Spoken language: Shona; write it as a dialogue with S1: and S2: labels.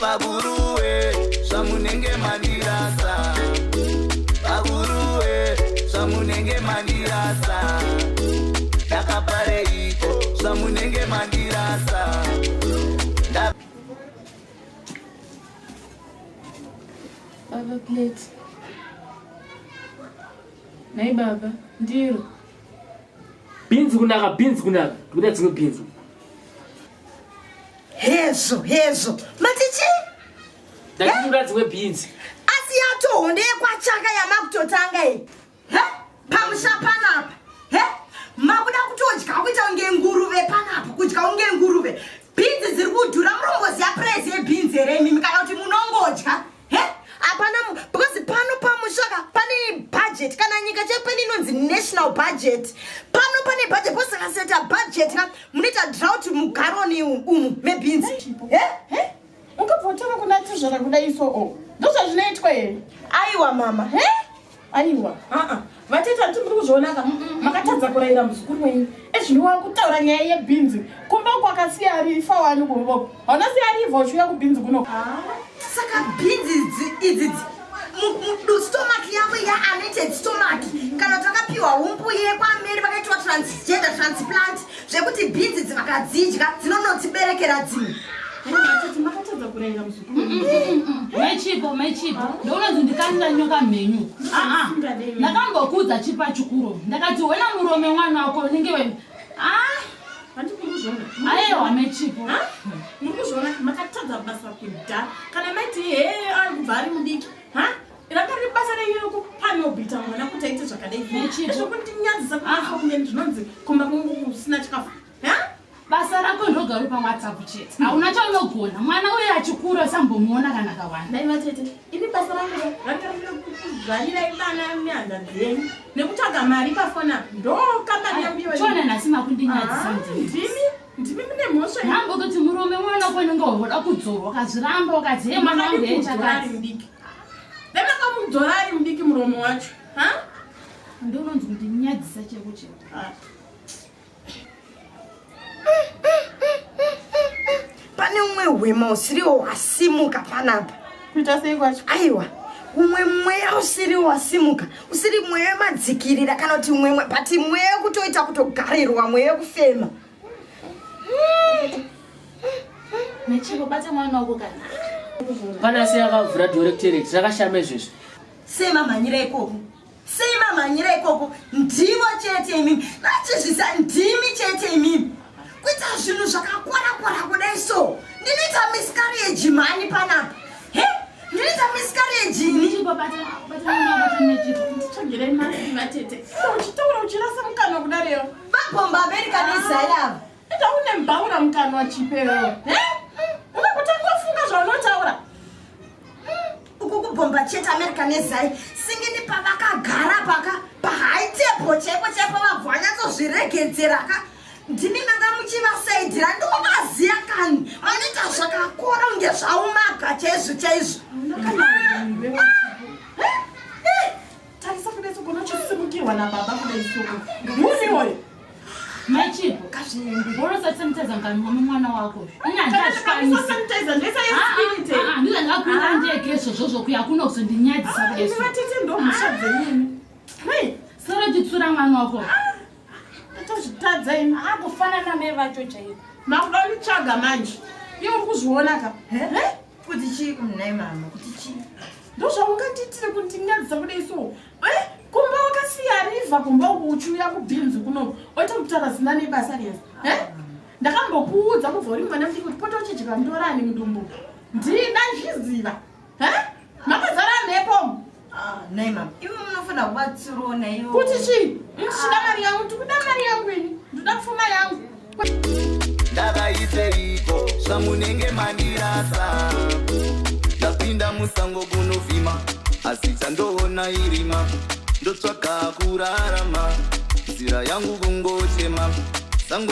S1: Vakuruwe zvamunenge mandirasa, vakuruwe zvamunenge mandirasa, ndakapareiko zvamunenge mandirasa.
S2: Baba plate. Nhai baba, ndiro.
S3: Bhinzi kunaka, bhinzi kunaka. Ndikuda dzimwe bhinzi.
S4: Hezvo, hezvo. Mati chii?
S3: Ndati ndikuda dzimwe bhinzi.
S4: Asi yatohonde yekwachaka yamakutotanga iyi. He? Pamusha panapa. He? Makuda kutodya kuita kunge nguruve panapa, kudya kunge nguruve. Bhinzi dziri kudhura, murongoziva praise yebhinzi here imimi kana kuti munongodya? He? Hapana because pano pamusha ka pane budget kana nyika chepene inonzi national budget. Pano pane budget because akaseta budget ka munoita drought mugaroni umu mebhinzi. He?
S2: He? Ungabva utanga kuna tezvara kudai so o. Ndozvazvinoitwa here?
S4: Aiwa mama.
S2: He? Aiwa. Uh-uh. Vatete handiti muri kuzviona ka? Makatadza kurayira muzukuru wenyu. Ezvino wakutaura nyaya yebhinzi. Kumba uko akasiya rifa wani kumba uko. Hauna siya rifa uchiuya kubhinzi kuno.
S4: Ah. Saka bhinzi idzi idzi stomach yavo ya anointed stomach kana takapiwa humpu yekwaameri vakaitwa transgender transplant zvekuti bhinzi idzi vakadzidya dzinonotiberekera dzimwe.
S2: Vatete makatadza kurayira muzukuru.
S5: Mai Chipo, mai Chipo, ndounonzi ndikanira nyoka mhenyu. Aa, ndakambokuudza chipa chikuro. Ndakati wena murume mwana wako unenge we. Ah, aiwa mai Chipo.
S2: Muri kuzviona makatadza basa kudha. Kana maiti he ari kubva ari mudiki. Ha? Ranga riri basa renyu rekupanobhita mwana kuti aite zvakadai. Zvokundinyadzisa kufa kunge zvinonzi kumba kwangu kusina chikafu.
S5: Basa rako ndogara uri paWhatsApp chete. Hauna chaunogona. Mwana uye achikura usambomuona kana kawanda.
S2: Dai vatete, ini basa rangu ranga riri kuzvarirai vana nehanzvadzi yenyu nekutsvaga mari pafoni apa. Ndo kambani yangu iyoyo.
S5: Chiona nhasi makundinyadzisa ndimi.
S2: Ndimi, ndimi mune mhosva.
S5: Nhambo kuti murume mwana wako unenge wakuda kudzorwa ukazviramba ukati he mwana wangu
S2: Makadi kudzora ari
S5: hechakati.
S2: mudiki. Dai makamudzora ari mudiki muromo wacho. Ha?
S5: Ndononzi kundinyadzisa cheko cheko.
S2: Ah.
S4: Pane umwe hwema usiriwo hwasimuka panapa.
S2: Kuita sei kwacho?
S4: Aiwa, umwe mweya usiriwo wasimuka, usiri mweya wemadzikirira kana kuti umwe but mweya wekutoita kutogarirwa, mweya wekufema.
S5: Nechiko bata mwana wako kana.
S3: Pana sei akavhura dhoo rekutereti rakashama izvezvi.
S4: Sei mamhanyira ikoko? Sei mamhanyira ikoko? Ndivo chete imimi. Vachizvisa ndimi chete imimi. Kuita zvinhu zvakakora kora kudai so. Ndinoita miscarriage mhani panapa. He? Ndinoita miscarriage ini.
S5: Chipo bata bata mwana wako bata nechipo.
S2: Nditsvagirei masi vatete. Uchitaura uchirasa mukanwa kudareyo.
S4: Vabhomba America nezai ava.
S2: Ita une mbaura mukanwa chipewo. He? Unokutanga wafunga zvaunotaura.
S4: Uku kubhomba chete America nezai. Singini pavakagara paka pahigh table chaipo chaipo vabva vanyatsozviregedzera ka. Ndimi manga muchivasaidhira ndovaziya kani. Vanoita zvakakora kunge zvaumaga chaizvo chaizvo.
S2: Tarisa kudai soko unochisimukirwa nababa kudai soko. Muni woyo.
S5: Mai Chipo, unosasanitiza mukanwa memwana wako.
S2: Sanitizer ndesa yespirit.
S5: Ndizvo ndakakuita ndege izvozvo zvokuya kuno kuzondinyadzisa kudai so.
S2: Vatete ndo mhosva dzenyu. Hei,
S5: Soro chitsura mwana wako.
S2: tozvitadza imi.
S5: Akufanana mai vacho chaiko.
S2: Makuda kunditsvaga manje. Iwe uri kuzviona ka? He?
S4: Kuti chii kunai mama? Kuti chii?
S2: Ndozvaungandiitire kundinyadzisa kudai so. Kumba wakasiya rivha kumba uku uchiuya kubhinzi kuno. Oita kutaura zina nebasa rese. Ndakambokuudza kubva uri mwana mudiki kuti pota uchidya ndorani mudumbu. Ndina zviziva. Makazara mhepo.
S4: Ah, nai mama, iwe munofanira kubatsirawo naiwo.
S2: Kuti chii? Ndichida mari yangu, ndikuda mari yangu ini. Ndoda pfuma yangu.
S1: Ndakaiteiko zvamunenge mandirasa? Ndapinda musango kunovhima, asi chandoona irima. Ndotsvaga kurarama, nzira yangu kungochema.